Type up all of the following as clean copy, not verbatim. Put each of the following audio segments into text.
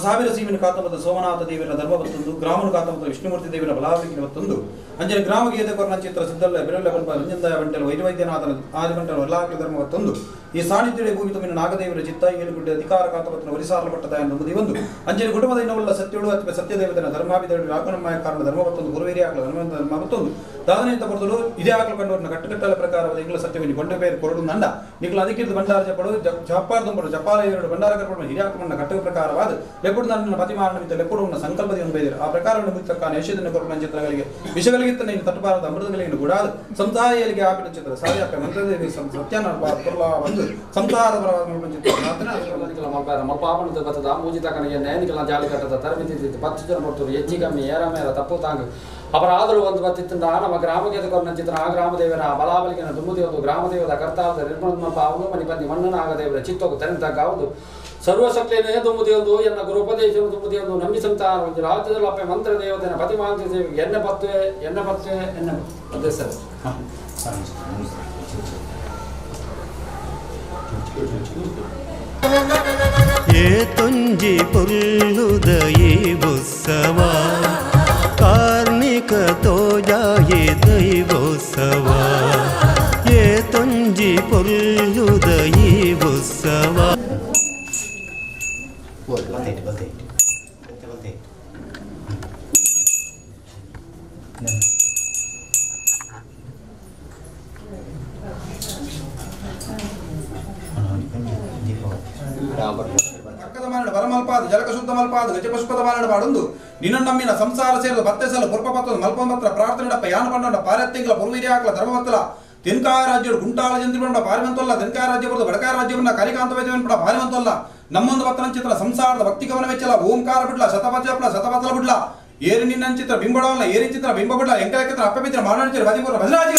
ಸಾವಿರ ಸೀಮಿನ ಕಾತಮದ ಸೋಮನಾಥ ದೇವರ ಧರ್ಮ ಬತ್ತೊಂದು ಗ್ರಾಮನ ಕಾತಮದ ವಿಷ್ಣುಮೂರ್ತಿ ದೇವರ ಬಲಾವಲಿಗೆ ಬತ್ತೊಂದು ಅಂಜನ ಗ್ರಾಮ ಗೀತೆ ಕೊರನ ಚಿತ್ರ ಸಿದ್ದಲ್ಲ ಬಿರಲ್ಲ ಬಲ್ಪ ರಂಜಂದಾಯ ಬಂಟೆಲ್ ವೈದ್ಯನಾಥನ ಆದಿಬಂಟಲ್ ವಲ್ಲಾಕಿ ಧರ್ಮ ಬತ್ತೊಂದು ಈ ಸಾನ್ನಿಧ್ಯಡೆ ಭೂಮಿ ತುಮಿನ ನಾಗದೇವರ ಚಿತ್ತ ಏಳುಗುಡ್ಡೆ ಅಧಿಕಾರ ಕಾತಪತ್ರ ಒರಿಸಾರಲ ಪಟ್ಟದ ಎಂಬುದು ಒಂದು ಅಂಜನ ಕುಟುಂಬದ ಇನ್ನೊಲ್ಲ ಸತ್ಯಳು ಅಥವಾ ಸತ್ಯದೇವತನ ಧರ್ಮಾಭಿದೇವರು ರಾಘವನಮ್ಮಯ ಕಾರಣ ಧರ್ಮ ಬತ್ತೊಂದು ಗುರುವೇರಿ ಆಗಲ ಧರ್ಮ ಧರ್ಮ ಬತ್ತೊಂದು ದಾದನೆಯಿಂದ ಬರೆದಳು ಇದೇ ಆಗಲು ಕಂಡವರನ್ನ ಕಟ್ಟುಕಟ್ಟಲ ಪ್ರಕಾರದ ಇಂಗ್ಲ ಸತ್ಯವನ್ನು ಕೊಂಡ ಬೇರೆ ಕೊರಡು ನಂಡ ನಿಖಲ ಅದಕ್ಕಿಂತ ಭಂಡಾರ ಜಪಡು ಜಪ್ಪಾರ ದುಂಬರು ಜಪಾಲ ಎರಡು ಭಂಡಾರ ಕರ್ಪಣ ಹಿರಿಯಾಕಮಣ್ಣ ಕಟ್ಟುವ ಪ್ರಕಾರವಾದ ಲೆಪ್ಪುಡು ನನ್ನ ಪತಿಮಾರಣ ಲೆಪ್ಪುಡುವನ್ನ ಸಂಕಲ್ಪದ ಬೈದರು ಆ ಪ್ರಕಾರವನ್ನು ಮುಚ್ಚಕ್ಕ ಯಶೋಧನ ಕೊರಪಣ ಚಿತ್ರಗಳಿಗೆ ವಿಷಗಳಿಗೆ ನೀನು ತಟ್ಟಬಾರದ ಅಮೃತಗಳಿಗೆ ಗುಡಾದ ಸಂಸಾರಿಯರಿಗೆ ಆಪಿನ ಚಿತ್ರ ಸಾರಿಯಾಪ ಮಂತ್ರದೇವಿ ಸತ್ಯನ ಕೊರಲ ಒಂದು ಸಂಸಾರದ ಪರವಾದ ಚಿತ್ರ ಮಲ್ಪಾಪಣದ ಬತ್ತದ ಮೂಜಿತ ಕಣಗೆ ನೇನಿಕಲ ಜಾಲಿ ಕಟ್ಟದ ತರಬಿದ್ದಿದ್ದು 10 ಜನ ಕೊಡ್ತರು ಹೆಚ್ಚಿ ಕಮ್ಮಿ ಏರ ಮೇರ ತಪ್ಪು ತಾಂಗ್ ಅಪರಾಧರು ಒಂದು ಬತ್ತಿತ್ತಿಂದ ನಮ್ಮ ಗ್ರಾಮಕ್ಕೆ ಕೊರನ ಚಿತ್ರ ಆ ಗ್ರಾಮದೇವರ ಬಲಾಬಲಿಗೆನ ದುಮ್ಮುದಿ ಒಂದು ಗ್ರಾಮದೇವದ ಕರ್ತಾವದ ನಿರ್ಮಲ ಮಲ್ಪ ಅವನು ಮನಿ ಬಂದಿ ಮಣ್ಣನ ಆಗದೇವರ ಚಿತ್ತೋಗು ತೆರೆಂತಾಗವುದು ಸರ್ವಶಕ್ತಿಯನ್ನೇ ದುಮ್ಮುದಿಯೊಂದು ಎನ್ನ ಗುರುಪದೇಶವನ್ನು ದುಮ್ಮುದಿಯೊಂದು ನಂಬಿ ಸಂತಾನ ಒಂದು ರಾಜ್ಯದಲ್ಲಪ್ಪೆ ಮಂತ್ರ ದೇವತೆನ ಪತಿಮಾಂತ ಸೇವೆಗೆ ಎನ್ನ ಪತ್ವೆ ಎನ್ನ ಪತ್ವೆ ಎನ್ನ ಅದೇ ಸರ್. ಏ ತೊಂಜಿ ಪೊಲ್ಲುದ ಈ ಉತ್ಸವ ಕಾರ್ಣಿಕ ತೋಜಾಯಿ ದೈವೋತ್ಸವ ಏ ತೊಂಜಿ ಪೊಲ್ಲುದ ಈ ಉತ್ಸವ. ಪಕ್ಕದ ಮಾರಣ ಬರಮಲ್ಪಾದ ಜಲಕ ಶುದ್ಧ ಮಲ್ಪಾದ ಗಜಪುಷ್ಪದ ಮಾರಣ ಬಾಡೊಂದು ನಿನ್ನ ನಮ್ಮಿನ ಸಂಸಾರ ಸೇರಿದ ಬತ್ತೆಸಲ ಪುರ್ಪಪತ್ತದ ಮಲ್ಪಮತ್ರ ಪ್ರಾರ್ಥನೆ ಯಾನ ಪಂಡ ಪಾರತ್ಯಂಗಳ ಪುರ್ವೀರಿ ಹಾಕಲ ಧರ್ಮವತ್ತಲ ತೆನ್ಕಾಯ ರಾಜ್ಯಡು ಗುಂಟಾಲ ಜಂತ್ರಿ ಪಾರಿವಂತಲ್ಲ ತೆನ್ಕಾಯ ರಾಜ್ಯ ಬರೆದು ಬಡಕಾಯ ರಾಜ್ಯವನ್ನ ಕರಿಕಾಂತ ವೈದ್ಯವನ್ನು ಕೂಡ ಪಾರಿವಂತಲ್ಲ ನಮ್ಮೊಂದು ಪತ್ರನ ಚಿತ್ರ ಸಂಸಾರದ ಭಕ್ತಿ ಕವನ ವೆಚ್ಚಲ ಓಂಕಾರ ಬಿಡ್ಲ ಶತಪತ್ರ ಶತಪತ್ರ ಬಿಡ್ಲ ಏರಿ ನಿನ್ನ ಚಿತ್ರ ಬಿಂಬಡವಲ್ಲ ಏರಿ ಚಿತ್ರ ಬಿಂಬ ಬಿಡ್ಲ ಎಂಕಲಕಿತ್ರ ಅಪ್ಪಬಿತ್ರ ಮಾರಣಚಿರ 13 ಭಜರಾಜ.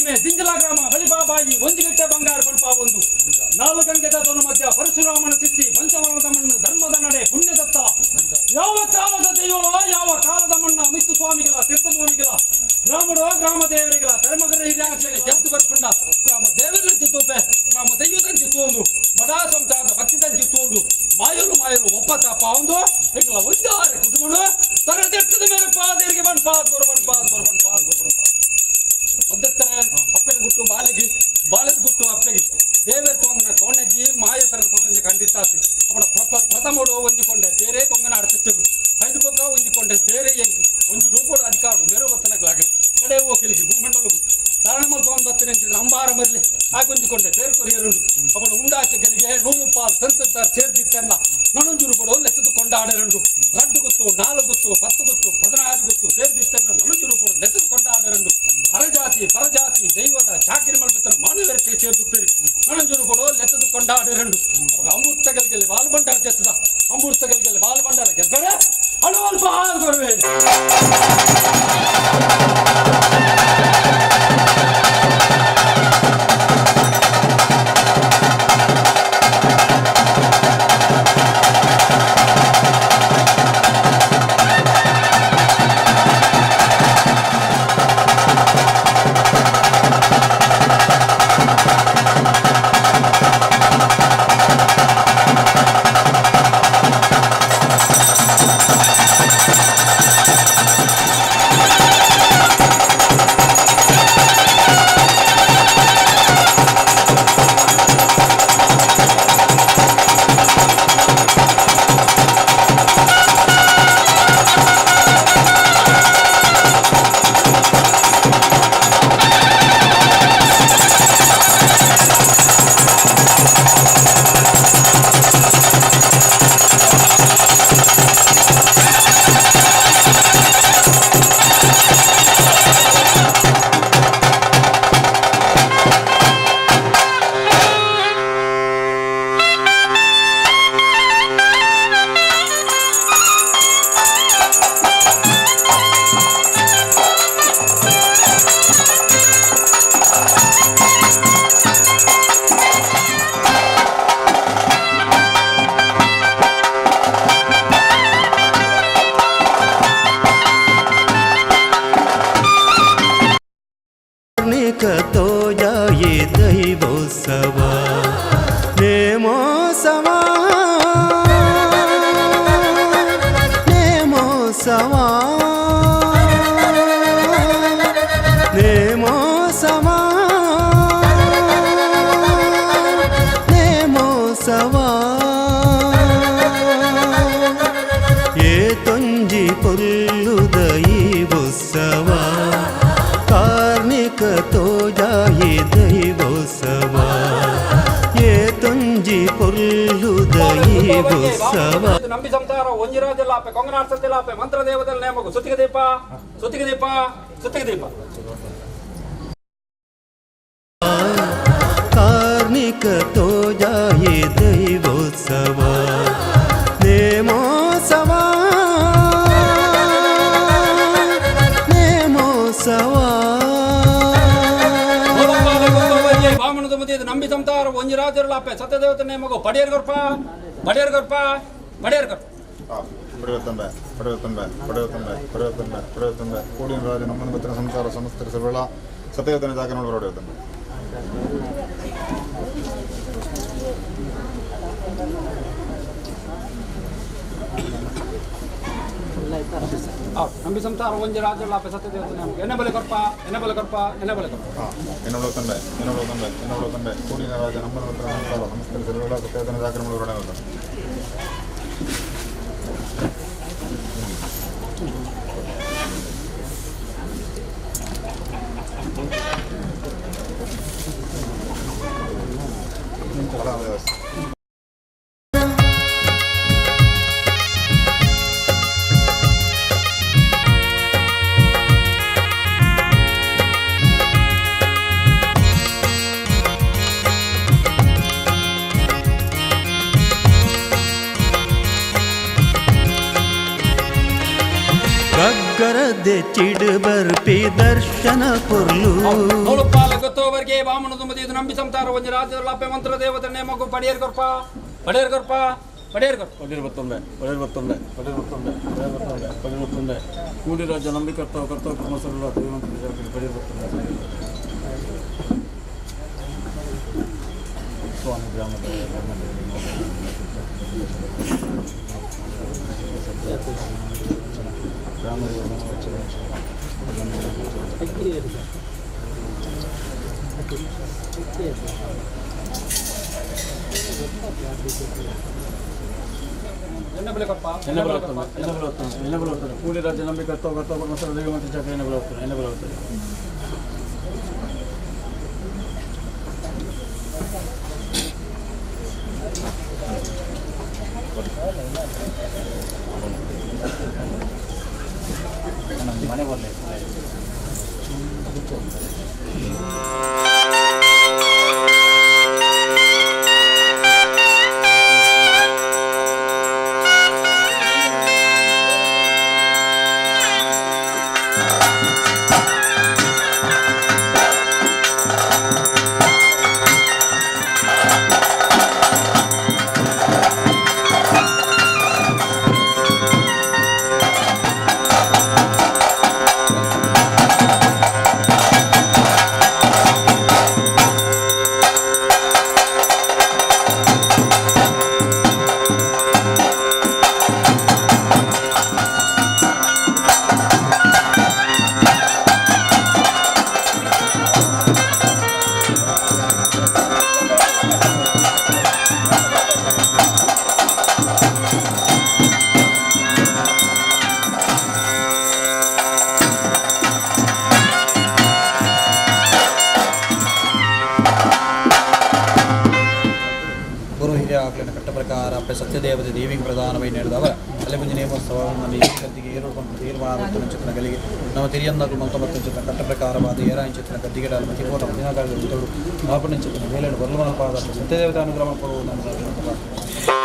ಸೀಮೆ ದಿಂಜಲ ಗ್ರಾಮ ಬಲಿಬಾಬಾಯಿ ಒಂಜಿಗಟ್ಟೆ ಬಂಗಾರ ಪಂಪ ಒಂದು ನಾಲ್ಕು ಗಂಗೆದ ತನು ಮಧ್ಯ ಪರಶುರಾಮನ ಸಿದ್ಧಿ ಪಂಚವರ್ಣದ ಮಣ್ಣು ಧರ್ಮದ ನಡೆ ಪುಣ್ಯದತ್ತ ಯಾವ ಕಾಲದ ದೈವಳ ಯಾವ ಕಾಲದ ಮಣ್ಣ ಮಿತ್ತು ಸ್ವಾಮಿಗಳ ತೀರ್ಥ ಸ್ವಾಮಿಗಳ ಗ್ರಾಮಡ ಗ್ರಾಮ ದೇವರಿಗಳ ಧರ್ಮಗರ ಹಿರಿಯಾಕ್ಷಣೆ ಜಂತು ಬರ್ಕೊಂಡ ಗ್ರಾಮ ದೇವರ ತೂಪೆ ಗ್ರಾಮ ದೈವದಂಚಿ ತೋಂದು ಬಡಾ ಸಂಸಾರದ ಭಕ್ತಿ ತೋಂದು ಮಾಯಲು ಮಾಯಲು ಒಪ್ಪ ತಾಪ ಒಂದು ಈಗಲ ಒಂದಾರೆ ಕುಟುಂಬನು ತರದೆಟ್ಟದ ಮೇಲೆ ಪಾದೇರಿಗೆ ಬನ್ ಪಾದ ಕೊರಬನ್ ಪಾದ ಕೊರಬನ್ ಪಾದ ಕೊರಬನ್ ಪಾದ ಮಧ್ಯಸ್ಥರ ಅಪ್ಪನ ಗುಟ್ಟು ಬಾಲೆಗೆ ಬಾಲದ ಗುಟ್ಟು ಅಪ್ಪಗೆ ದೇವರ ತೊಂದರೆ ಕೋಣಜ್ಜಿ ಮಾಯ ತರ ಪ್ರಪಂಚ ಖಂಡಿತಾತಿ ಅವನ ಪ್ರಥಮಡು ಹೊಂದಿಕೊಂಡೆ ಬೇರೆ ಕೊಂಗನ ಅಡ್ತಿತ್ತು ಐದು ಬೊಕ್ಕ ಹೊಂದಿಕೊಂಡೆ ಬೇರೆ ಎಂಕ್ ಒಂಜಿ ರೂಪೋಡು ಅಧಿಕಾರು ಬೇರೆ ಗೊತ್ತನಕ್ಲಾಗ ಕಡೆ ಹೋಗಿಲಿಗೆ ಭೂಮಂಡಲಗು ಕಾರಣ ಮಲ್ಪ ಬತ್ತಿನ ಅಂಬಾರ ಮರಲಿ ಆಗ ಹೊಂದಿಕೊಂಡೆ ಬೇರೆ ಕೊರಿಯರುಂಡು ಅವನ ಉಂಡಾಚೆ ಗೆಲಿಗೆ ನೂರು ಪಾಲ್ ತಂತಾರ ಸೇರ್ದಿತ್ತೆಲ್ಲ ನನ್ನೊಂದು ರೂಪಡು ಲೆತ್ತದು ಕೊಂಡಾಡರಂಡು ರಡ್ಡು ಗೊತ್ತು ನಾಲ್ಕು ಗೊತ್ತು 10 ಗೊತ್ತು 16 ಗೊತ್ತು ಸೇರ್ದಿತ್ತೆಲ್ಲ ನನ್ನೊಂದು ರೂಪಡು ಲೆತ್ತದು ಕೊಂಡಾಡರಂಡು ಅರಜಾತಿ ಪರಜಾತಿ ದೈವದ ಚಾಕಿರಿ ಮಲ್ಪಿತರ ಮಾನವರಕ್ಕೆ ಸೇರ್ದುಪ್ಪೇರಿ ನನ್ನೊಂದು ರೂಪಡು ಲೆತ್ತದು ಕೊಂಡಾಡರಂಡು ಅಮೃತ ಗೆಲ್ಗೆಲ್ಲಿ ಬಾಲ್ ಬಂಡಾರ ಚೆತ್ತದ ಅಮೃತ ಗೆಲ್ಗೆಲ್ಲಿ ಬಾಲ್ ಬಂಡಾರ ಗೆಬ್ಬರೆ ಅಳುವಲ್ಪ ಹಾಲು ಬರುವೆ. ತೋಜಾಯಿ ದೈವೋತ್ಸವ ನೇಮೋತ್ಸವ ನೇಮೋತ್ಸವ ನೇಮೋತ್ಸವ ನೇಮೋತ್ಸವ ಏ ತೊಂಜಿ ಪೊಲ್ಲುದ ಈ ಉತ್ಸವ ಕಾರ್ಣಿಕ ತೋಜಾಯಿ ದೈವೋತ್ಸವ ಏ ತೊಂಜಿ ಪೊಲ್ಲುದ ಈ ಉತ್ಸವ. ನಂಬಿ ಸಂಸಾರ ಒಂಜಿರಾಜಲ್ಲಾಪೆ ಕೊಂಗನಾಡ್ಸತ್ತಿಲ್ಲಾಪೆ ಮಂತ್ರದೇವದಲ್ಲಿ ನೇಮಗು ಸುತ್ತಿಗೆ ದೀಪ ಸುತ್ತಿಗೆ ದೀಪ ಸುತ್ತಿಗೆ ದೀಪ. ಕಾರ್ಣಿಕ ತೋಜಾಯಿ ದೈವೋತ್ಸವ ನೇಮೋತ್ಸವ ನೇಮೋತ್ಸವ. ಬಾಮಣದ ಮುದಿಯದು ನಂಬಿ ಸಂಸಾರ ಒಂಜಿರಾಜರುಲಾಪೆ ಸತ್ಯದೇವತ ನೇಮಗು ಪಡಿಯರ್ ಕೊರ್ಪ ಪಡಿಯರ್ ಕೊರ್ಪ ಪಡಿಯರ್ ಕೊರ್ಪ. ಪಡೆಯುತ್ತಂಬೆ ಪಡೆಯುತ್ತಂಬೆ ಪಡೆಯುತ್ತಂಬೆ ಪಡೆಯುತ್ತಂಬೆ ಪಡೆಯುತ್ತಂಬೆ ಕೂಡಿನ ರಾಜ ನಮ್ಮನ ಬತ್ತಿನ ಸಂಸಾರ ಸಮಸ್ತ ಸಬಳ ಸತ್ಯದೇವತನ ಜಾಗ ನೋಡಿ ಹೊಡೆಯುತ್ತಂಬೆ. ನಂಬಿ ಸಂಸಾರ ಒಂಜಿರಾಜರುಲಾಪೆ ಸತ್ಯದೇವತ ನೇಮಗು ಎಣ್ಣೆ ಬಲೆ ಕೊರ್ಪ ಎಣ್ಣೆ ಬಲೆ ಕೊರ್ಪ ಎಣ್ಣೆ ಬಲೆ ಕೊರ್ಪ. என்னோட தம்பை என்னோட தம்பை என்னோட தம்பை கூடின ராஜ நம்மன பத்திர ಸಂಸಾರ ಸಮಸ್ತ ಸಬಳ ಸತ್ಯದೇವತನ ಜಾಗ ನೋಡಿ ಹೊಡೆಯುತ್ತಂಬೆ. ದೆಚ್ಚಿಡು ಬರ್ಪಿ ದರ್ಶನ ಪೊರ್ಲು ನೋಡುಪ್ಪಾಲ ಗೊತ್ತೋವರಿಗೆ ವಾಮನ ತುಂಬದಿದ್ದು ನಂಬಿ ಸಂಸಾರ ಒಂಜಿ ರಾಜ್ಯದ ಅಪ್ಪೆ ಮಂತ್ರ ದೇವತೆ ನೇಮಕು ಪಡಿಯರ್ ಕೊರ್ಪ ಪಡಿಯರ್ ಕೊರ್ಪ ಪಡಿಯರ್ ಕೊರ್ಪ ಪಡಿರ್ಬತ್ತೊಂಬೆ ಪಡಿರ್ಬತ್ತೊಂಬೆ ಪಡಿರ್ಬತ್ತೊಂಬೆ ಪಡಿರ್ಬತ್ತೊಂಬೆ ಪಡಿರ್ಬತ್ತೊಂಬೆ ಕೂಡಿ ರಾಜ್ಯ ನಂಬಿ ಕರ್ತವ ಕರ್ತವ ಕುಟುಂಬ ದೇವಂತ ಪಡಿರ್ಬತ್ತೊಂಬೆ ಸ್ವಾಮಿ ಗ್ರಾಮದ ಕೂಡಿ ರಾಜ್ಯ ನಂಬಿ ಕರ್ತವ ಕರ್ತವ ಕುಟುಂಬ ದೇವಂತ ಚಕ್ರ ಎಣ್ಣೆ ಬಲವತ್ತನೆ ಎಣ್ಣೆ ಬಲವತ್ತನೆ. ಮನೆ ಬರಲಿ. ಗುರು ಹಿರಿಯ ಆಕಳಿನ ಕಟ್ಟ ಪ್ರಕಾರ ಅಪ್ಪೆ ಸತ್ಯದೇವತೆ ದೇವಿಗೆ ಪ್ರಧಾನವಾಗಿ ನೀಡಿದವರ ಅಲೆಪುಂಜಿ ನೇಮೋತ್ಸವವನ್ನು ಈ ಗದ್ದಿಗೆ ಏರುಕೊಂಡು ತೀರ್ಮಾನ ಚಿತ್ರನ ಗಲಿಗೆ ನಮ್ಮ ತಿರಿಯಂದಾಗಲು ಮಂತೊಂಬತ್ತು ಚಿತ್ರ ಕಟ್ಟ ಪ್ರಕಾರವಾದ ಏರಾಯಿ ಚಿತ್ರನ ಗದ್ದಿಗೆ ಮತಿಪೂರ್ಣ ದಿನಗಾಲ ಉತ್ತರು ಮಾಪಣ್ಣ ಚಿತ್ರನ ಮೇಲೇನು ಬರಲು ಪಾದ ಸತ್ಯದೇವತೆ ಅನುಗ್ರಹ ಕೊಡುವುದು ನಮ್ಮ.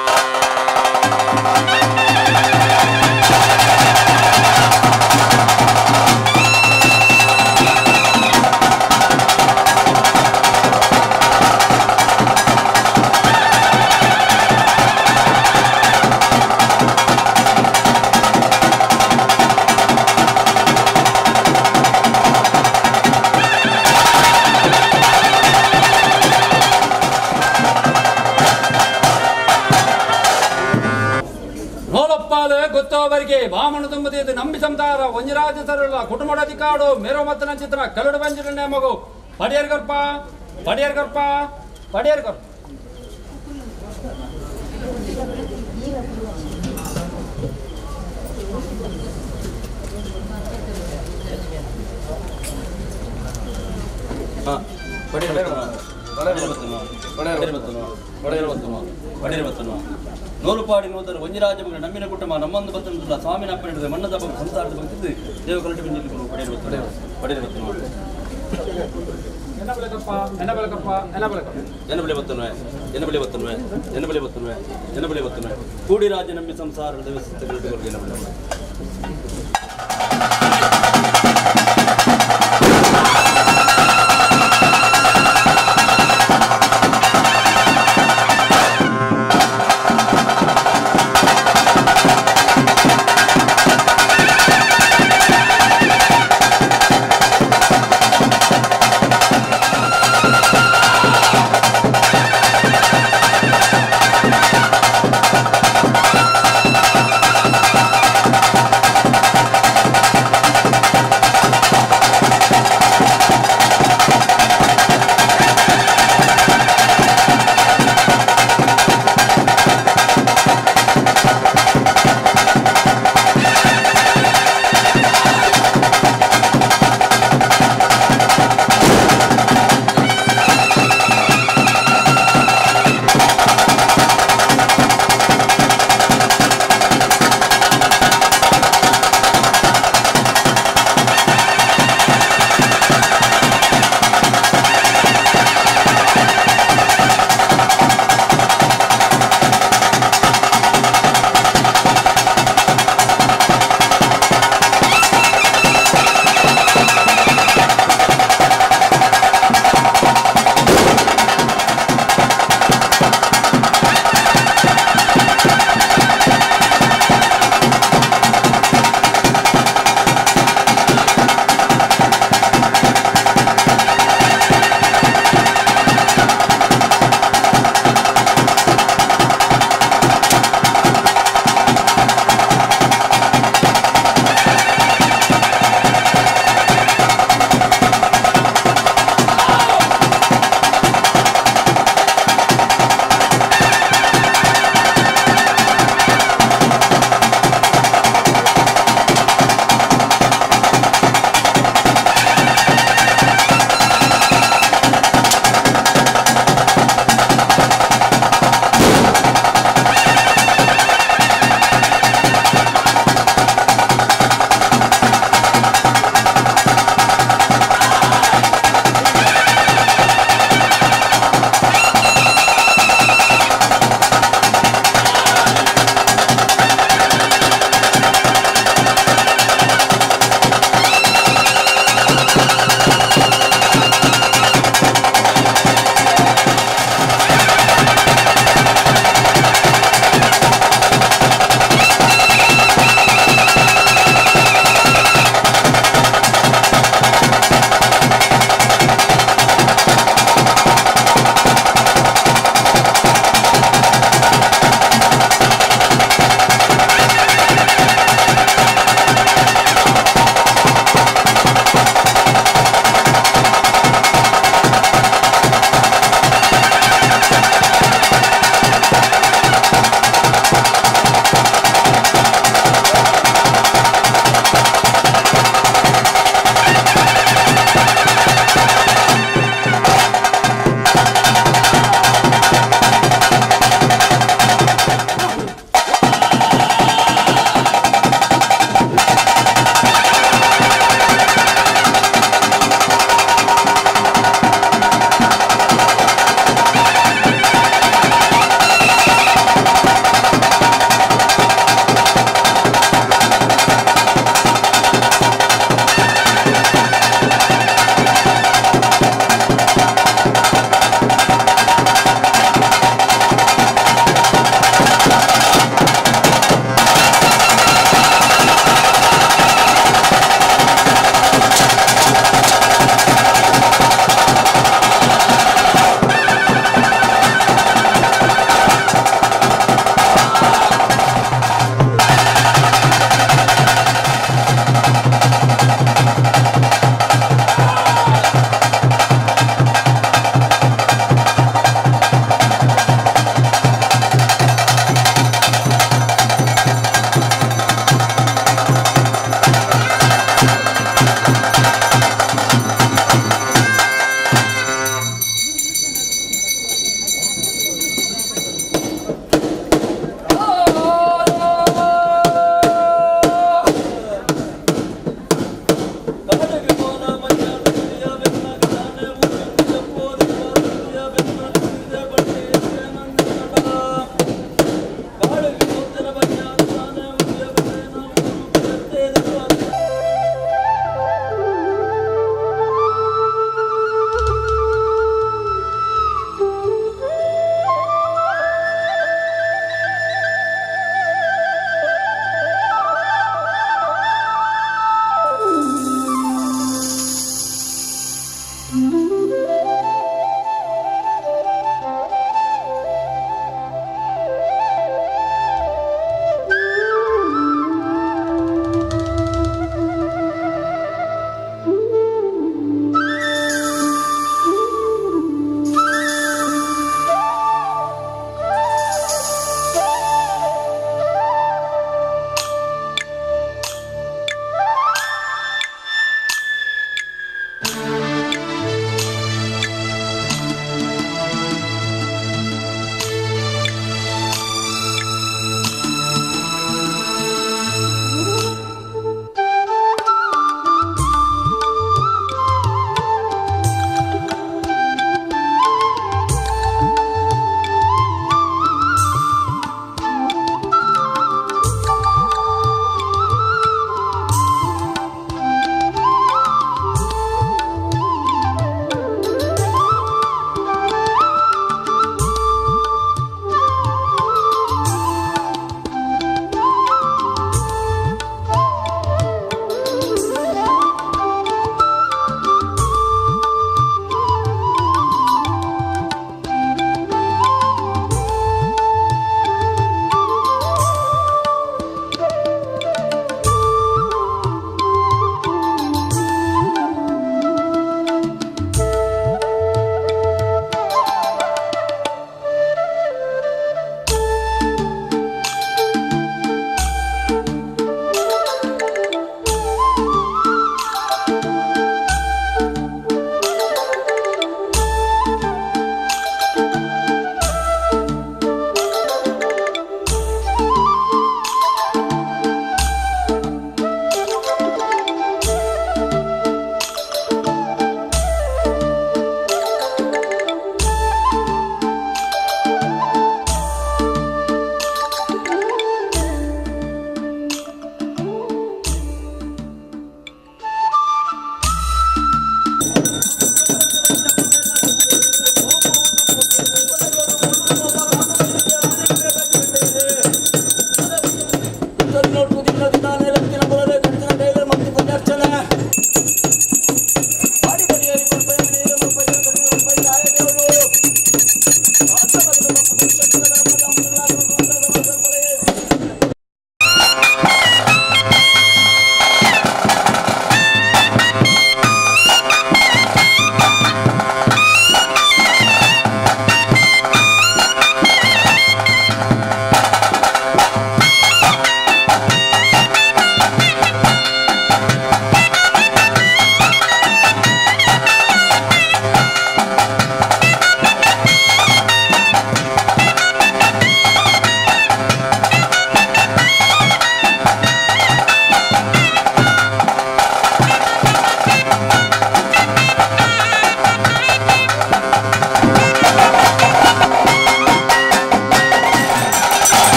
ನೋಲಪ್ಪಾಲು ಗೊತ್ತೋವರಿಗೆ ವಾಮನ ತುಂಬದಿದ್ದು ನಂಬಿ ಸಂಸಾರ ಒಂಜಿ ರಾಜ ಸರಳ ಕುಟುಂಬದ ಕಾಡು ಮೇರೋ ಮತ್ತನ ಚಿತ್ರ ಕಲ್ಲಡು ಬಂಜಿರಣ್ಯ ಮಗು ಪಡಿಯರ್ ಕೊರ್ಪ ಪಡಿಯರ್ ಕೊರ್ಪ ಪಡಿಯರ್ ಕೊರ್ಪ. ನೂಲುಪಾಡಿ ನೂತನ ಒಂಜಿರಾಜ ಮಗನ ನಂಬಿನ ಕುಟುಂಬ ನಮ್ಮೊಂದು ಬತ್ತನ ಸ್ವಾಮಿನ ಅಪ್ಪ ಹಿಡಿದು ಮಣ್ಣದ ಸಂಸಾರದ ಬಂದಿದ್ದು ದೇವ ಕರಟಿ ಬಂದಿದ್ದು ಪಡೆಯರ್ಬತ್ತನು ಪಡೆಯರ್ಬತ್ತನು ಎನ್ನ ಬೆಳಕಪ್ಪ ಎನ್ನ ಬೆಳಕಪ್ಪ ಎನ್ನ ಬೆಳಕಪ್ಪ ಎನ್ನ ಬಳಿ ಬತ್ತನು ಎನ್ನ ಬಳಿ ಬತ್ತನು ಎನ್ನ ಬಳಿ ಬತ್ತನು ಎನ್ನ ಬಳಿ ಬತ್ತನು ಕೂಡಿ ರಾಜ ನಂಬಿ ಸಂಸಾರ ದೇವಸ್ಥಾನ ಎನ್ನ ಬಳಿ.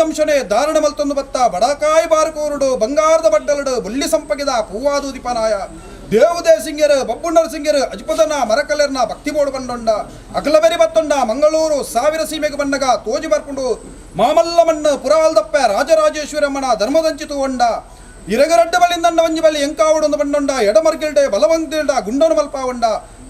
ಒಂಜಂಶನೆ ಧಾರಣ ಮಲ್ತೊಂದು ಬತ್ತ ಬಡಕಾಯಿ ಬಾರಕೂರುಡು ಬಂಗಾರದ ಬಡ್ಡಲಡು ಬುಳ್ಳಿ ಸಂಪಗಿದ ಪೂವಾದು ದೀಪನಾಯ ದೇವುದೇ ಸಿಂಗರು ಬಬ್ಬುಣ್ಣರ ಸಿಂಗರು ಅಜ್ಪದನ ಮರಕಲೆರ್ನ ಭಕ್ತಿ ಬೋಡು ಬಂಡೊಂಡ ಅಗಲಬೆರಿ ಬತ್ತೊಂಡ ಮಂಗಳೂರು ಸಾವಿರ ಸೀಮೆಗೆ ಬಣ್ಣಗ ತೋಜಿ ಬರ್ಪುಂಡು ಮಾಮಲ್ಲ ಮಣ್ಣು ಪುರಾಲ್ದಪ್ಪ ರಾಜರಾಜೇಶ್ವರಮ್ಮನ ಧರ್ಮದಂಚಿತು ಒಂಡ ಇರಗರಡ್ಡ ಬಲಿಂದಂಡ ಒಂಜಿ ಬಲಿ ಎಂಕಾವಡೊಂದು ಬಂಡೊಂಡ ಎಡಮರ್ಗಿಲ್ಡೆ ಬಲವಂತಿಲ್ಡ ಗುಂಡನು ಮಲ್ಪಾವಂಡ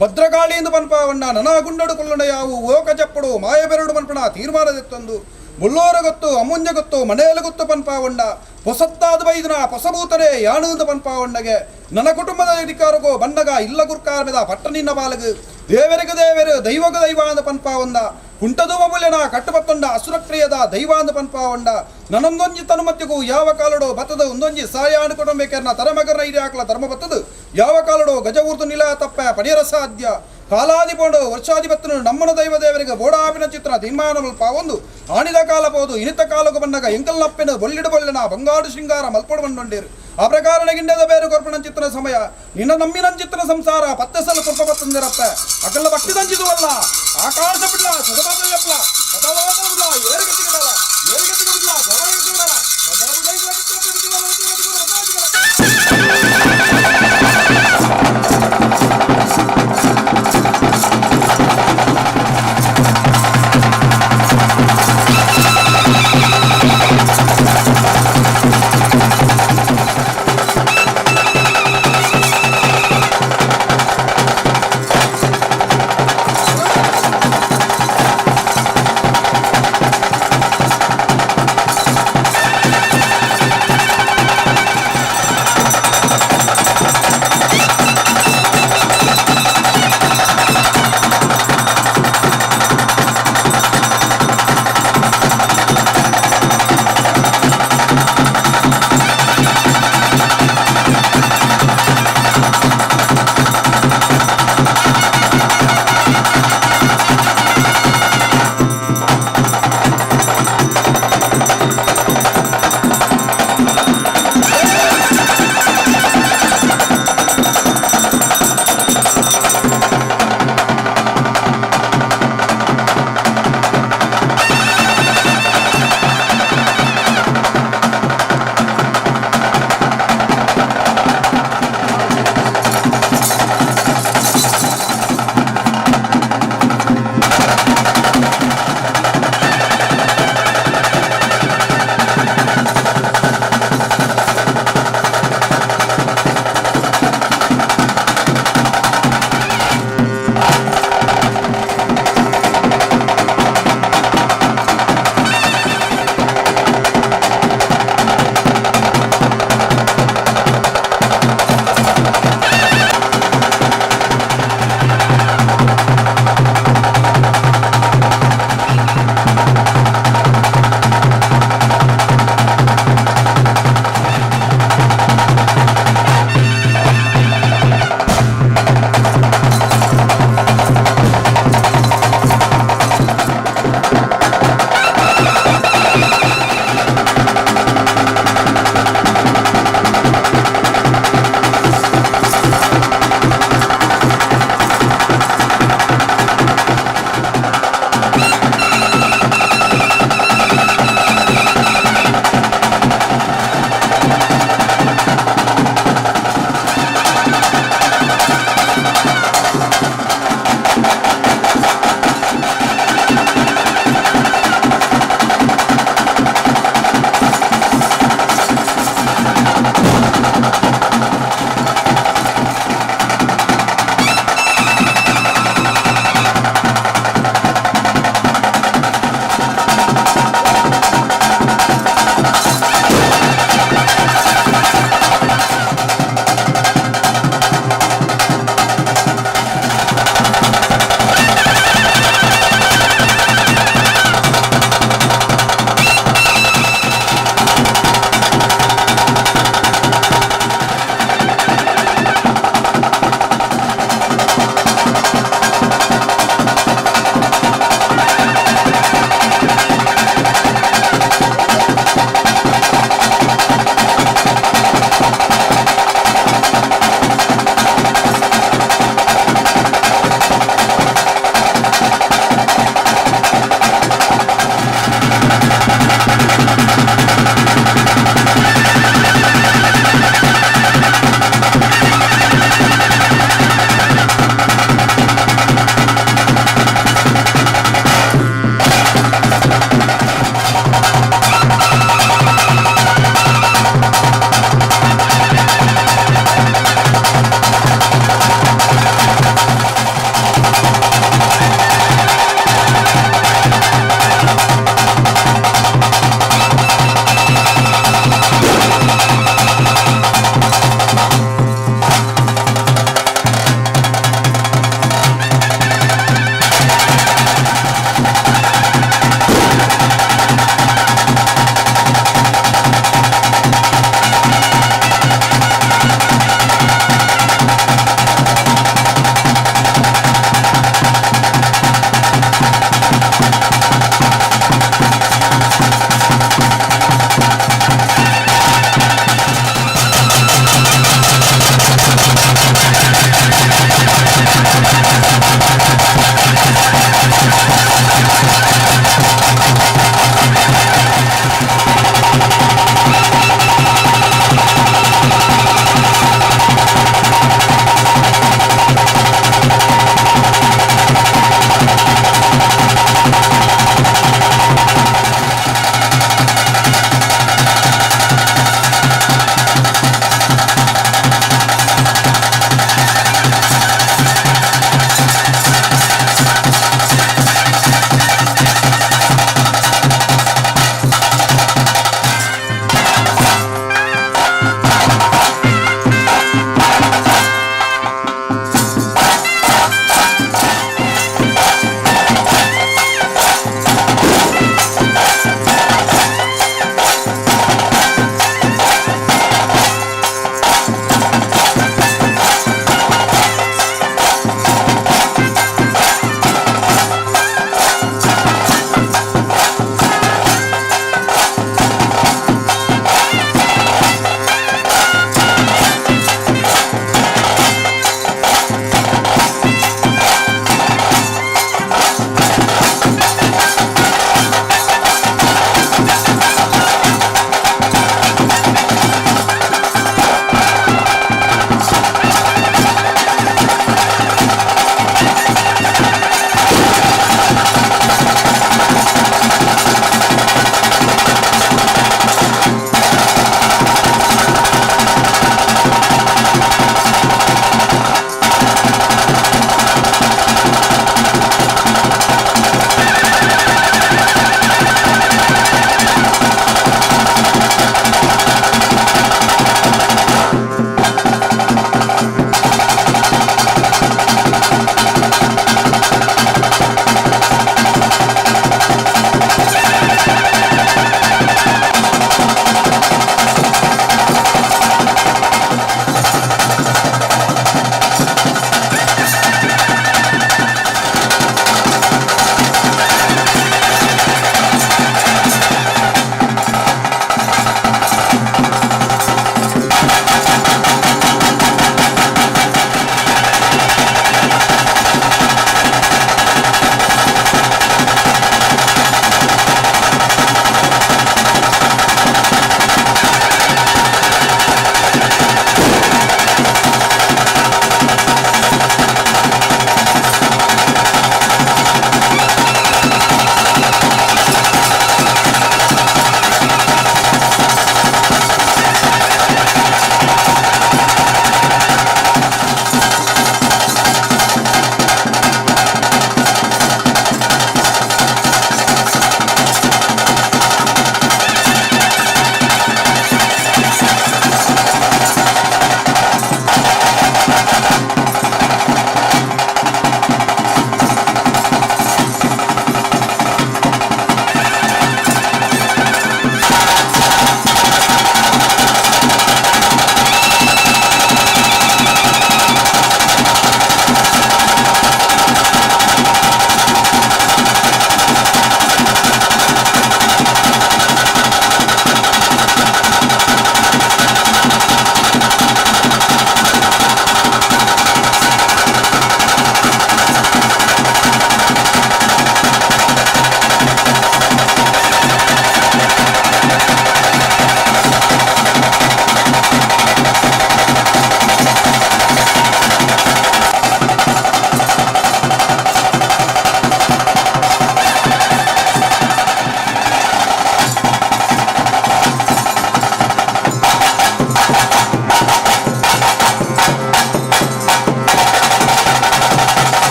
ಭದ್ರಕಾಳಿಯಿಂದ ಪನ್ಪಾವಂಡ ನನಾ ಗುಂಡಡು ಕೊಲ್ಲೊಂಡ ಯಾವು ಓಕ ಚಪ್ಪಡು ಮಾಯಬೆರಡು ಮನ್ಪಣ ತೀರ್ಮಾನದೆತ್ತೊಂದು ಮುಳ್ಳೋರ ಗೊತ್ತು ಅಮ್ಮುಂಜ ಗೊತ್ತು ಮನೆಯಲು ಗೊತ್ತು ಪನ್ಪಾವಂಡ ಪೊಸತ್ತಾದ ಬೈದನ ಪೊಸಬೂತನೆ ಯಾಣುಂದ ಪನ್ಪಾವಂಡಗೆ ನನ್ನ ಕುಟುಂಬದ ಅಧಿಕಾರಗೋ ಬಣ್ಣಗ ಇಲ್ಲ ಗುರ್ಕಾರ್ಮೆದ ಪಟ್ಟ ನಿನ್ನ ಬಾಲಗು ದೇವರಿಗೆ ದೇವರು ದೈವಗ ದೈವ ಅಂದ ಪನ್ಪಾವಂದ ಕುಂಟದು ಮಬುಲೆನ ಕಟ್ಟುಬತ್ತೊಂಡ ಅಸುರಕ್ರಿಯದ ದೈವ ಅಂದ ಪನ್ಪಾವಂಡ ನನ್ನೊಂದೊಂಜಿ ತನುಮತ್ತಿಗೂ ಯಾವ ಕಾಲಡೋ ಬತ್ತದ ಒಂದೊಂಜಿ ಸಾಯಾನು ಕುಟುಂಬಕರ್ನ ತರಮಗರ್ನ ಇಡಿ ಹಾಕಲ ಧರ್ಮ ಬತ್ತದು ಯಾವ ಕಾಲಡೋ ಗಜ ಊರ್ದು ನಿಲ ತಪ್ಪ ಪಡೆಯರ ಸಾಧ್ಯ ಕಾಲಾದಿ ಪೋಂಡು ವರ್ಷಾಧಿಪತ್ತನು ನಮ್ಮನ ದೈವ ದೇವರಿಗೆ ಬೋಡಾಪಿನ ಚಿತ್ರ ತೀರ್ಮಾನ ಪಾವೊಂದು ಆಣಿದ ಕಾಲ ಪೋದು ಇನಿತ ಕಾಲకు ಬಣ್ಣಗ ಎಂಕಲ್ನಪ್ಪೆನ ಬೊಳ್ಳಿಡು ಬೊಳ್ಳೆನ ಬಂಗಾಡು ಶೃಂಗಾರ ಮಲ್ಪೊಡು ಬಂಡೊಂಡೇರು ಆ ಪ್ರಕಾರ ಗಿಂಡದ ಬೇರು ಕೊರ್ಪಣ ಚಿತ್ರ ಸಮಯ ನಿನ್ನ ನಮ್ಮಿನ ಚಿತ್ರ ಸಂಸಾರ ಪತ್ತೆಸಲು ಕೊರ್ಪ ಬತ್ತಂದಿರಪ್ಪ ಅಕಲ್ಲ ಭಕ್ತಿ ದಂಚಿದುವಲ್ಲ ಆಕಾಶ ಬಿಡ್ಲ ಸದಪಾದ ಎಪ್ಲ ಸದವಾದ ಬಿಡ್ಲ ಏರುಗತಿಗಿಡಲ ಏರುಗತಿಗೆ ಬಿಡ್ಲ ಗೋರಗಿಡಲ ಠಠಠಠ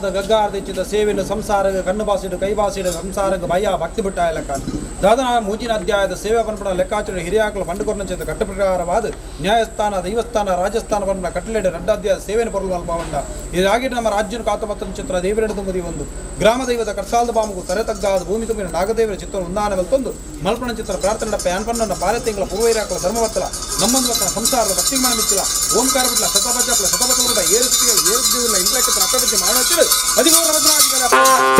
ಗಗ್ಗಾರ್ದ ಗಗ್ಗಾರ್ದ ಇಚ್ಚಿದ ಸೇವೆಯನ್ನು ಸಂಸಾರ ಕಣ್ಣು ಬಾಸಿಡು ಕೈ ಬಾಸಿಡು ಸಂಸಾರಕ್ಕೆ ಭಯ ಭಕ್ತಿ ಬಿಟ್ಟ ಲೆಕ್ಕ ದಾದನ ಮೂಜಿನ ಅಧ್ಯಾಯದ ಸೇವೆ ಪನ್ಪಣ ಲೆಕ್ಕಾಚಾರ ಹಿರಿಯಾಕಲು ಪಂಡುಕೊರ್ನಂಚಿದ ಕಟ್ಟು ಪ್ರಕಾರವಾದ ನ್ಯಾಯಸ್ಥಾನ ದೈವಸ್ಥಾನ ರಾಜಸ್ಥಾನ ಪನ್ಪಣ ಕಟ್ಟಲೆಡೆ ರಡ್ಡಾಧ್ಯಾಯ ಸೇವೆಯನ್ನು ಪೊರಲು ಮಲ್ಪಾವಂಡ ಇದಾಗಿ ನಮ್ಮ ರಾಜ್ಯನ ಕಾತಮತ್ತನ ಚಿತ್ರ ದೇವರೆಡೆ ತುಂಬುದಿ ಒಂದು ಗ್ರಾಮ ದೈವದ ಕರ್ಸಾಲ್ದ ಬಾಮುಗು ತರೆ ತಗ್ಗಾದ ಭೂಮಿ ತುಂಬಿನ ನಾಗದೇವರ ಚಿತ್ರ ಉಂದಾನ ವೆಲ್ತೊಂದು ಮಲ್ಪಣ ಚಿತ್ರ ಪ್ರಾರ್ಥನೆ ಪ್ಯಾನ್ಪನ್ನ ಪಾರತಿಂಗಳ ಪೂರ್ವೈರಾಕಲ ಧರ್ಮವತ್ತಲ ನಮ್ಮೊಂದು ಬತ್ತನ ಸಂಸಾರದ ಭಕ್ತಿ ಮಿತ್ತಿಲ ಓಂಕಾರ ಬಿಟ್ಲ ಶತಪಜಾಪಲ ಶತಪತ್ರ ಏರುತ್ತಿಲ್ಲ ಏರುತ್ತಿಲ್ಲ ಇಂಟ್ಲಕ್ಕೆ ಅಪ್ಪಪಜ್ಜೆ ಮಾಡೋಚಿರು 13 ರತ್ನಾಧಿಕಾರ.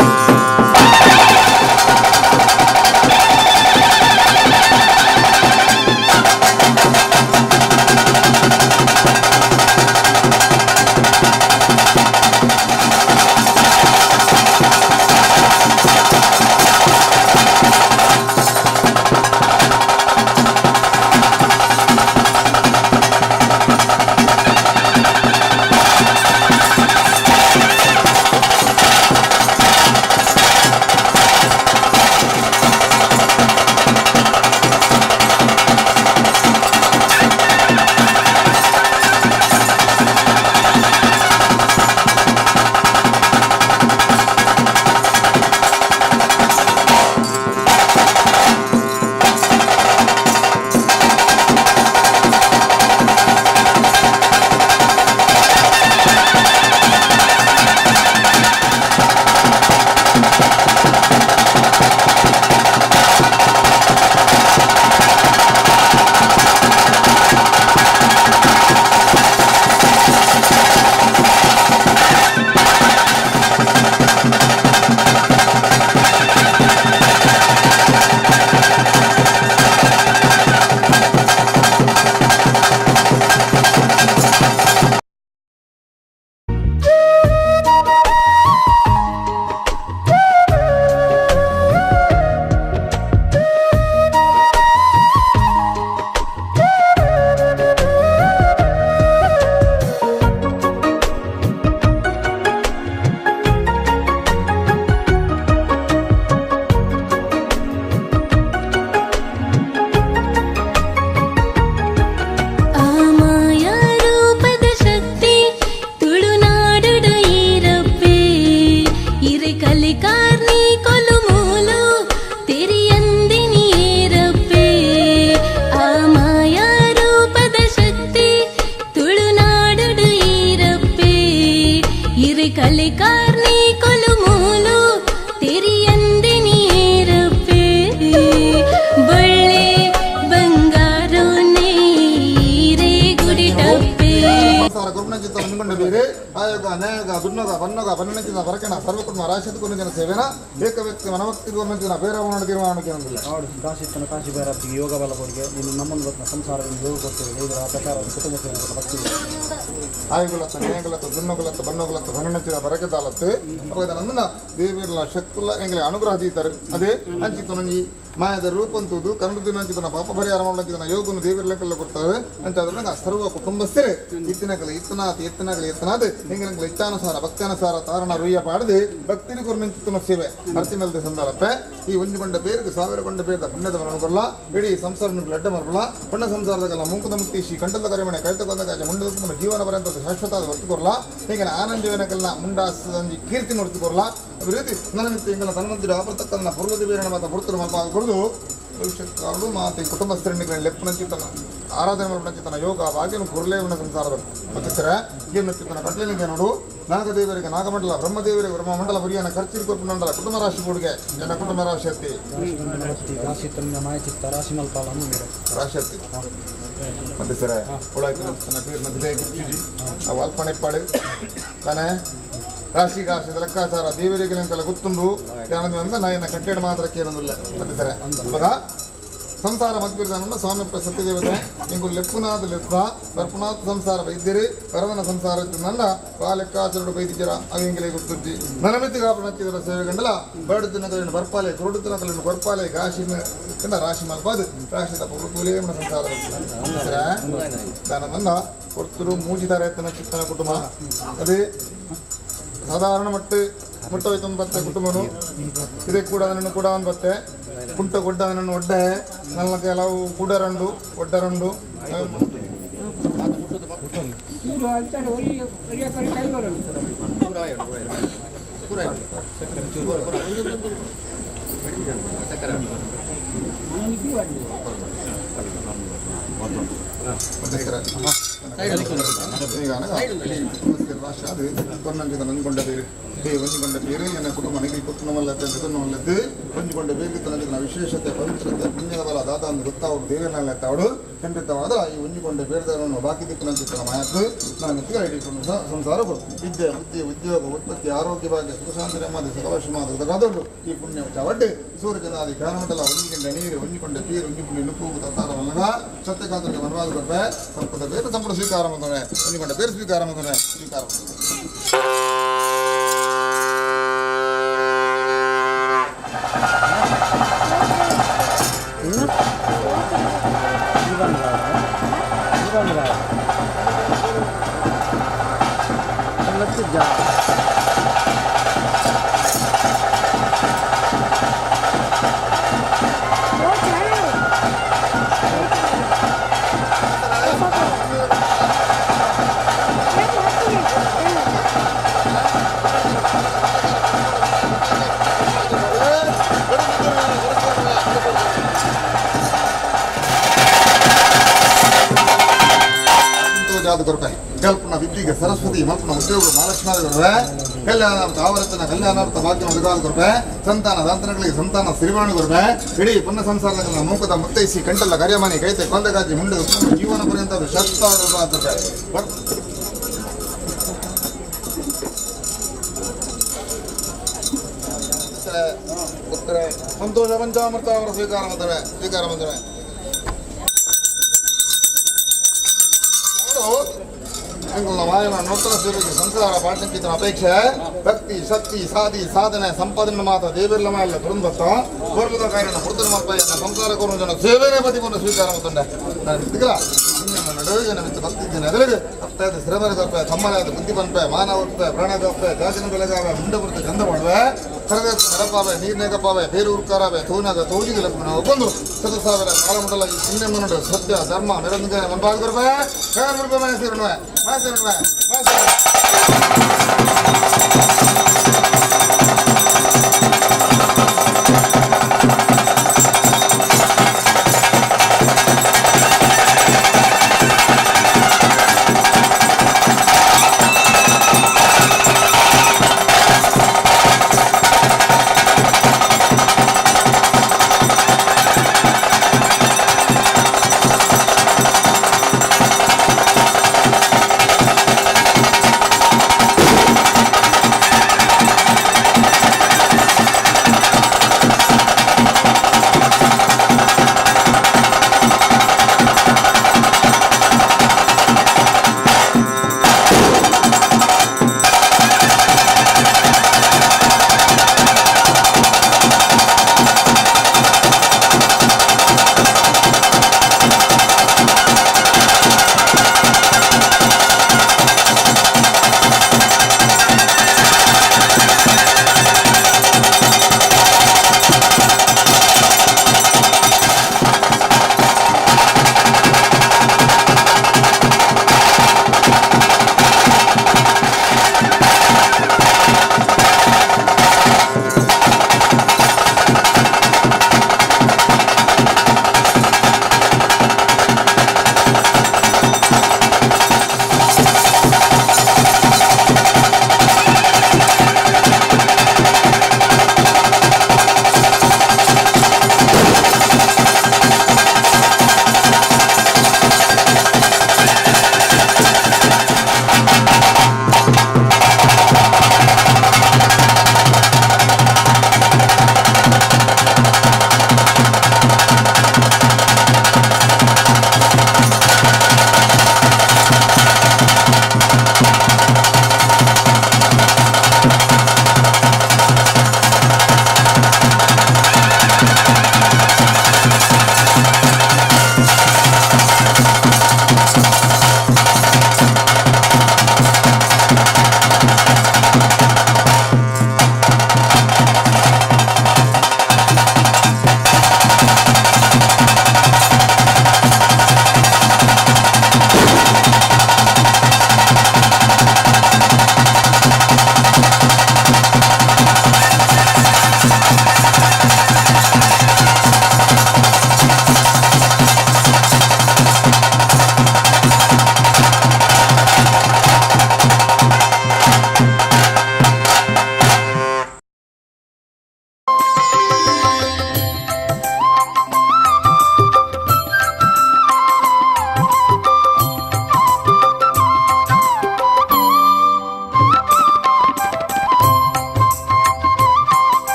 ಕಾಶಿ ಭೈರಪ್ಪಿಗೆ ಯೋಗ ಬಲ ಕೊಡುಗೆ ನೀನು ನಮ್ಮನ್ನು ಗೊತ್ತ ಸಂಸಾರವನ್ನು ಯೋಗ ಕೊಡ್ತೇವೆ ಇದರ ಪ್ರಕಾರ ಕುಟುಂಬ ಸೇವೆ ಭಕ್ತಿ ಆಯುಗುಲತ್ತ ನ್ಯಾಯಗುಲತ್ತ ದುನ್ನಗುಲತ್ತ ಬನ್ನಗುಲತ್ತ ಬನ್ನಚಿನ ಬರಕದಾಲತ್ತು ಅವಾಗ ನನ್ನ ದೇವಿರ್ಲ ಶಕ್ತುಲ್ಲ ಎಂಗಲೆ ಅನುಗ್ರಹ ದೀತಾರೆ ಅದೇ ಅಂಚಿತು ನಂಜಿ ಮಾಯದ ರೂಪಂತುದು ಕನ್ನಡ ಅಂಚಿತನ ಪಾಪ ಪರಿಹಾರ ಮಾಡಂಚಿತನ ಯೋಗನು ದೇವಿರ್ಲಕ್ಕೆಲ್ಲ ಕೊಡ್ತಾರೆ ಅಂತ ಅದ್ರ ಸರ್ವ ಕುಟುಂಬಸ್ಥರೇ ಇತ್ತಿನಗಲ ಇತ್ತನಾಥ ಎತ್ತನಗಲ ಎತ್ತನಾದ ಎಂಗಲಂಗಲ ಇಚ್ಛಾನುಸಾರ ಭಕ್ತಾನುಸಾರ ತಾರಣ ರುಯ್ಯ ಪಾಡದೆ ಭಕ್ತಿರಿ ಕೊರ್ನಂಚಿತನ ಸೇವೆ ಅರ್ತಿ ಮೇಲ್ದೆ ಸಂದಾಲಪ್ಪೆ ಈ ಒಂದು ಕೊಂಡ ಬೇರಿಗೆ ಸಾವಿರ ಕೊಂಡ ಬೇರದ ಪುಣ್ಯದ ಮರಣ ಇಡೀ ಸಂಸಾರ ಲಡ್ಡ ಮರಬಲ್ಲ ಪುಣ್ಯ ಸಂಸಾರದಾಗಲ್ಲ ಮುಂಕದ ಮುಕ್ತಿ ಶ್ರೀ ಕಂಠದ ಕರಿಮಣೆ ಕೈತಕೊಂದ ಕಾಜ ಮುಂಡ ಜೀವನ ಪರ್ಯಂತ ಶಾಶ್ವತ ಹೊತ್ತುಕೊರ್ಲ ಹೀಗೆ ಆನಂದವನಕಲ್ನ ಮುಂಡಾಸಂಜಿ ಕೀರ್ತಿ ನೋಡ್ತಿಕೊರ್ಲ ಅಭಿವೃದ್ಧಿ ನನ್ನ ಎಂಗಲ ತನ್ಮಂದಿರ ಅಪರ್ತಕ್ಕನ್ನ ಪೂರ್ವದ ವೀರಣ ಮಾತ ಪುರ್ತರು ಮಲ್ಪ ಕೊಡದು ಭವಿಷ್ಯಕಾರರು ಮಾತೆ ಕುಟುಂಬಸ್ಥರಣಿಗಳ ಲೆಪ್ಪನಂಚಿತನ ಆರಾಧನೆ ಮಾಡಂಚಿತನ ಯೋಗ ಭಾಗ್ಯನು ಕುರ್ಲೇವನ ಸಂಸಾರದ ಮತ್ತೆ ಸರ ಏನು ಕಟ್ಲಿನಿಗೆ ನೋಡು ನಾಗದೇವರಿಗೆ ನಾಗಮಂಡಲ ಬ್ರಹ್ಮದೇವರಿಗೆ ಬ್ರಹ್ಮಮಂಡಲ ಬರಿಯನ ಖರ್ಚಿನ ಕೊಟ್ಟು ಮಂಡಲ ಕುಟುಂಬ ರಾಶಿ ಕೊಡುಗೆ ಜನ ಕುಟುಂಬ ರಾಶಿ ಅತ್ತಿ ರಾಶಿ ಅತ್ತಿ ಮತ್ತೆ ಸರ ಒಳಾಯ್ತು ತಾನೇ ರಾಶಿ ಕಾಶದ ಲೆಕ್ಕಾಚಾರ ದೇವರಿಗೆ ಅಂತೆಲ್ಲ ಗೊತ್ತುಂಡು ನಾಯಿನ ಕಟ್ಟಡ ಮಾತ್ರ ಕೇಳೊಂದಿಲ್ಲ ಮತ್ತೆ ಸರ ಇವಾಗ ಸಂಸಾರ ಮದ್ವಿರ್ದಾನ ಸ್ವಾಮಿ ಸತ್ಯದೇವತೆ ಇಂಗು ಲೆಪ್ಪುನಾಥ ಲೆಪ್ಪ ಬರ್ಪುನಾಥ ಸಂಸಾರ ವೈದ್ಯರೇ ವರದನ ಸಂಸಾರ ನನ್ನ ಆ ಲೆಕ್ಕಾಚಾರ ವೈದ್ಯರ ಅವಿಂಗಲೇ ಗೊತ್ತುಜ್ಜಿ ನನಮಿತಿ ಕಾಪಣತ್ತಿದರ ಸೇವೆಗಂಡಲ ಬರಡು ದಿನಗಳನ್ನು ಬರ್ಪಾಲೆ ಕುರುಡು ದಿನಗಳನ್ನು ಕೊರ್ಪಾಲೆ ಕಾಶಿ ರಾಶಿ ಮಲ್ಪಾದು ರಾಶಿದ ಪೂರ್ವಕೂಲೇ ಸಂಸಾರ ದಾನಂದ ಕೊಡ್ತರು ಮೂಜಿದಾರೆ ತನ್ನ ಚಿತ್ತನ ಕುಟುಂಬ ಅದೇ ಸಾಧಾರಣ ಮಟ್ಟ ಮುಟ್ಟ ಬತ್ತೆ ಕುಟುಂಬನು ಇದಕ್ಕೆ ಕೂಡ ಅದನ್ನು ಕೂಡ ಒಂದು ಬತ್ತೆ ಕುಂಟ ಗುಡ್ಡ ಅದನ್ನು ಒಡ್ಡೆ ನನ್ನ ಕೆಲವು ಕೂಡರಂಡು ಒಡ್ಡರಂಡು ಒಂಜಿಕೊಂಡ ಬೇರೆ ಎನ್ನ ಕುಟುಂಬ ನಿಖಿಲ್ ಪುತ್ತನಮಲ್ಲತ್ತೆ ಪುತ್ತನಮಲ್ಲದ್ದು ಒಂಜಿಕೊಂಡ ಬೇರೆ ತನ್ನ ವಿಶೇಷತೆ ಪವಿತ್ರತೆ ಪುಣ್ಯದ ಬಲ ದಾದ ಅಂದು ಗೊತ್ತಾವಡು ದೇವನಲ್ಲತ್ತಾವಡು ಖಂಡಿತವಾದ ಈ ಒಂಜಿಕೊಂಡ ಬೇರೆದವರನ್ನು ಬಾಕಿ ದಿಕ್ಕಿನಂತಿತ್ತನ ಮಾಯತ್ತು ನಾನು ಇಟ್ಟುಕೊಂಡು ಸಂಸಾರ ವಿದ್ಯೆ ಬುದ್ಧಿ ಉದ್ಯೋಗ ಉತ್ಪತ್ತಿ ಆರೋಗ್ಯ ಭಾಗ್ಯ ಸುಖಶಾಂತಿ ನೆಮ್ಮದಿ ಸಕಲಶಮಾದೊಡ್ಡು ಈ ಪುಣ್ಯ ಚವಡ್ಡು ಸೂರ್ಯಚಂದ್ರಾದಿ ಜ್ಞಾನಮಂಡಲ ಒಂಜಿಕೊಂಡ ನೀರು ಒಂಜಿಕೊಂಡ ಪೀರು ಒಂಜಿಕೊಂಡ ನುಪ್ಪು ತತ್ತಾರವಲ್ಲಗ ಸತ್ಯಕಾಂತರಿಗೆ ಮನವಾದ ಕೊಟ್ಟೆ ಸಂಪದ ಬೇರೆ ಸಂಪದ ಸ್ವೀಕಾರ ಮಾಡ್ತಾನೆ ಒಂಜಿಕೊಂಡ ಬೇರೆ ಸ್ವೀಕಾರ ಮಾಡ್ತಾನೆ ಸ್ವೀಕಾರ ಕಲ್ಪನಾ ವಿದ್ಯೆಗೆ ಸರಸ್ವತಿ ಮಲ್ಪನ ಉದ್ಯೋಗ ಮಹಾಲಕ್ಷ್ಮಿ ಕಲ್ಯಾಣಾರ್ಥ ಆವರ್ತನ ಕಲ್ಯಾಣಾರ್ಥ ಭಾಗ್ಯ ಒದಗಾದ ಕೊರಪೆ ಸಂತಾನ ದಾಂತನಗಳಿಗೆ ಸಂತಾನ ಸಿರಿವಾಣಿ ಕೊರಪೆ ಇಡೀ ಪುಣ್ಯ ಸಂಸಾರಗಳ ಮೂಕದ ಮುತ್ತೈಸಿ ಕಂಟಲ್ಲ ಕರ್ಯಮಾನಿ ಕೈತೆ ಕೊಂದಗಾಜಿ ಮುಂಡೆ ಜೀವನ ಪರ್ಯಂತ ಅದು ಶಸ್ತ್ರ ಉತ್ತರ ಸಂತೋಷ ಪಂಚಾಮೃತ ಅವರ ಸ್ವೀಕಾರ ಮಾಡ್ತವೆ ಸ್ವೀಕಾರ ಮಾಡ್ತವೆ ನೂತನ ಸ್ವರೂಪ ಸಂಸಾರ ಪಾಠಕ್ಕಿತನ ಅಪೇಕ್ಷೆ ಭಕ್ತಿ ಶಕ್ತಿ ಸಾಧಿ ಸಾಧನೆ ಸಂಪಾದನೆ ಮಾತ್ರ ದೇವಿರ್ಲ ಎಲ್ಲ ತುರಂಬತ್ತ ಪೂರ್ವದ ಕಾರ್ಯನ ಪುರ್ತನ ಮಲ್ಪಯ್ಯನ ಸಂಸಾರ ಕೋರು ಜನ ಸೇವೆನೇ ಪತಿಕೊಂಡು ಸ್ವೀಕಾರ ಮಾಡ್ತಂಡೆ ನಾನು ಬಿತ್ತಿಗಲ ನಡುವೆ ಮಿತ್ತು ಭಕ್ತಿ ಎದುರಿಗೆ ಅಪ್ತಾದ ಶ್ರಮರ ತಪ್ಪೆ ತಮ್ಮರಾದ ಬುದ್ಧಿ ಪನ್ಪೆ ಮಾನವ ಪ್ರಾಣದಪ್ಪೆ ಜಾತಿನ ಬೆಳಗಾವೆ ಮುಂಡಬುರ್ತ ಚಂದ ಮಾಡುವೆ ಕರೆದ ನರಪಾವೆ ನೀರ್ನೇಗಪಾವೆ ಬೇರೂರ್ಕಾರವೆ ತೂನಾಗ ತೋಜಿಗೆ ಲಕ್ಷ್ಮಣ ಒಬ್ಬಂದು 1000 ಕಾಲಮಂಡಲ ಈ ಪುಣ್ಯಮನುಡು ಸತ್ಯ ಧರ್ಮ ನಿರಂತರ ಮನ್ಪಾಗ ಮೈಸೂರು ಮೈಸೂರು ಮೈಸೂರು.